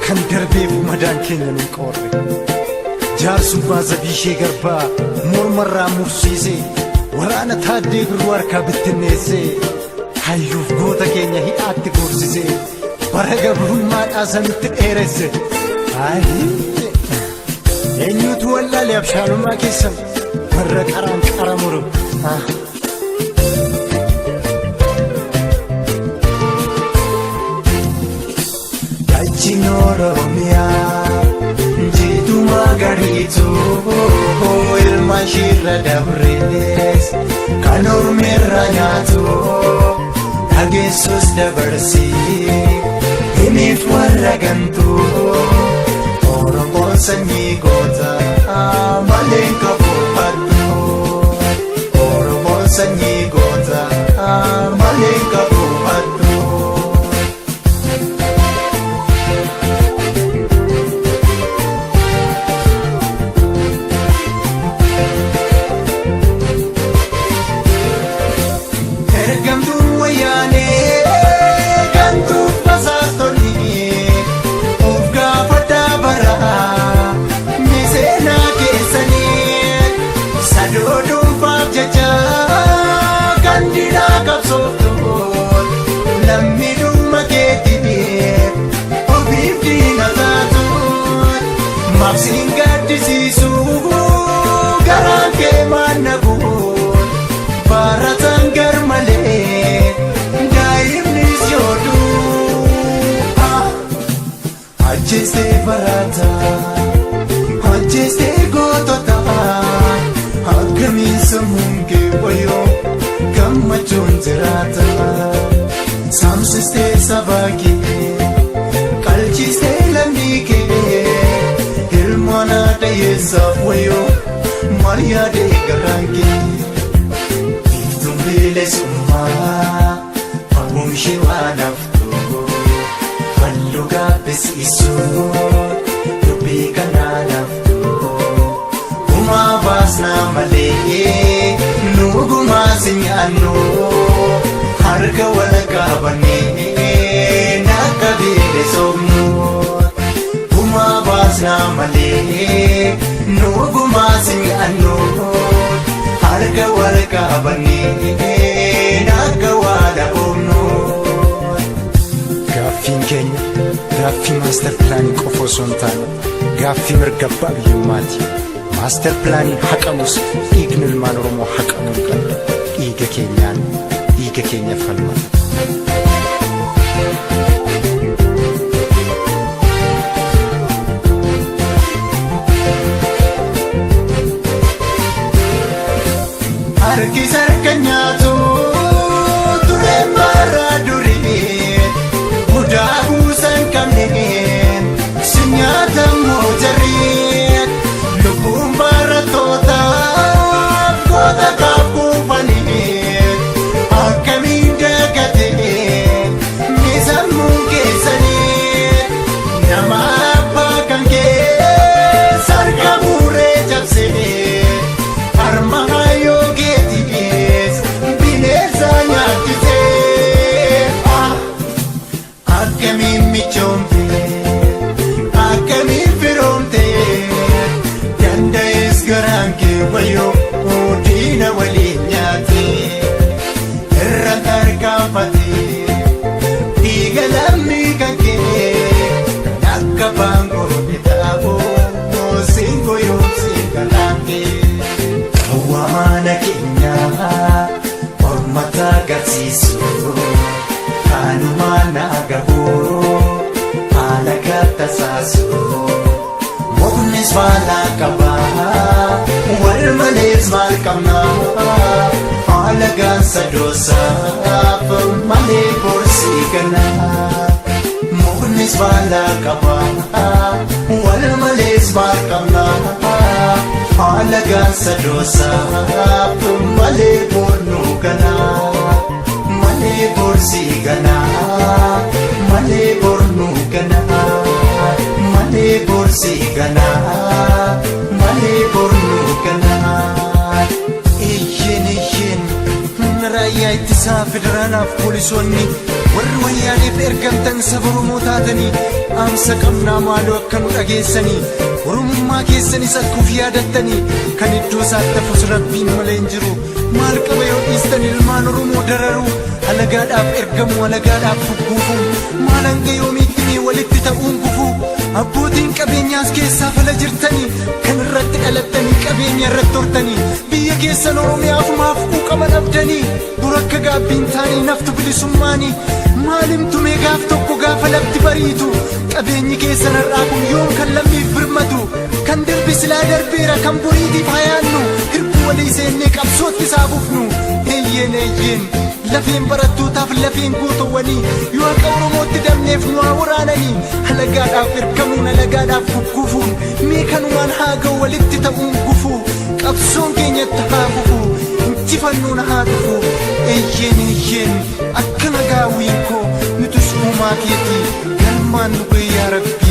Kan darbeef madaan keenya nun qoorre. Jaarsummaa Zabiishee Garbaa mormarraa mursiisee, waraana Taaddee Birruu harkaa bittinneessee, hayyuuf goota keenya hidhaatti goorsisee, bara gabrummaadhaa sanitti dheeresse. Eenyutu wallaale abshaalummaa keessan, warra qaraan qara muru? Dacheen Oromiyaa jiitu magariitu, ilma ishiirra dabrees kan ormirra nyaatu, dhageessus dabarsii himiif warra gantu. Oromoon sanyii goota malee kafuufadhu. Oromoon sanyii goota malee kafuufadhu. Ergamtuun Wayyaanee gantuuf basaastonni of gaafadhaa, bara miseenaa keessanii sadoo dhuunfaaf jecha kan didhaa qabsooftuun, lammii dhuma keetiif ofiif diina taatuun, maaf siin gaddisiisu garaan kee maal naguun? Barataan gar malee daa'imnis yoo du'a, ajjeestee barataa, ajjeestee gootota, akkamiin sammuun kee wayoo gammachuun jiraata? Saamsistee sabaa kee, qalchistee lammii kee, ilmaan haadha hiyyeessaaf wayoo maal yaadee garaan kee? Biiftuun bilisummaa faamuun ishee waan haftu falluu gaabbisiisu, dubbii kanaan haftu. Gumaa baasnaa malee nu gumaa si nyaannu, harka wal qabannee akka bilisomnu. Gumaa baasnaa malee nu gumaa si nyaannu, harka wal qabannee akka wal haboomnu. Gaaffiin keenya gaaffii master planii qofa osoo hin taane gaaffii mirga abbaa biyyummaati. Master planiin haqamus dhiigni ilmaan Oromoo haqamuu hin qabu. Dhiiga keenyaan dhiiga keenya falmata. Harki sarka nyaatu tureen bara durii, budaa buusan qabneen si nyaatamoo jarri, lubbuun barattootaaf goota kaaf kuufanii akkamiin dagatee misammuun keessanii? Nama abbaa kan kee sarka muuree cabsee harma hayyoo keetiis bineensa nyaachisee, akkamiin michoomte, akkamiin firoomte, danda'ees garaan kee wayyoo diina waliin nyaate irra tarkaanfate, dhiiga lammii kan kee kan akka baangoo taa'uu siin goyoomsi garaan kee. Hawwaana keenyaa ormata agarsiisu, kanumaan gahu haala kattasaasu. Muknis baala qaba, wal malees maal qabna? Haala gaansa doosaaf malee borsii gana. Muknis baala qaba, wal malees maal qabna? Haala gaansa doosaaf malee bornuu gana. Malee borsii gana, malee bornuu gana, malee borsii gana, malee bornuu gana. Iyyeen iyyeen humna raayyaa ittisa Ittisaa federaalaaf poolisoonni warri Wayyaaneef ergamtan saba Oromoo taatanii, dhaamsa qabnaa, maaloo akka nu dhageessanii, Oromummaa keessanis akka of yaadattanii. Kan iddoo isaatti hafus Rabbiin malee hin jiru. Maal qaba yoo dhiistan ilmaan Oromoo dararuu, alagaadhaaf ergamu, alagaadhaaf gugguufuun? Maal hanga yoomiitti mee walitti ta'uun gufuu? Abbootiin qabeenyaas keessaa fala jirtanii, kan irratti dhalattanii qabeenya irratti hortanii, biyya keessan Oromiyaaf maaf quuqama dhabdanii? Dura akka gaabbiin taanii naftu bilisummaanii. Maalimtu mee gaaf tokko gaafa lafti bariitu, qabeenyi keessan har'aa kun yoom kan lammiif birmatu? Kan darbe silaa darbeera, kan boriitiif haa yaannu. Hirbuu walii seennee qabsootti isaa fufnu. Eeyyeen, eeyyeen, lafeen barattootaaf lafeen gootowwanii yoo haqa Oromootti dabneef nu haa waraananii. Alagaadhaaf ergamuun, alagaadhaaf gugguufuun, mee kanumaan haa ga'u. Walitti ta'uun gufuu, qabsoon keenyatti haa fufu, injifannoon haa dhufu. Eeyyeen, eeyyeen, akka nagaa wiinkoo nutus uumaa keetii galmaan nu ga'e, yaa Rabbii.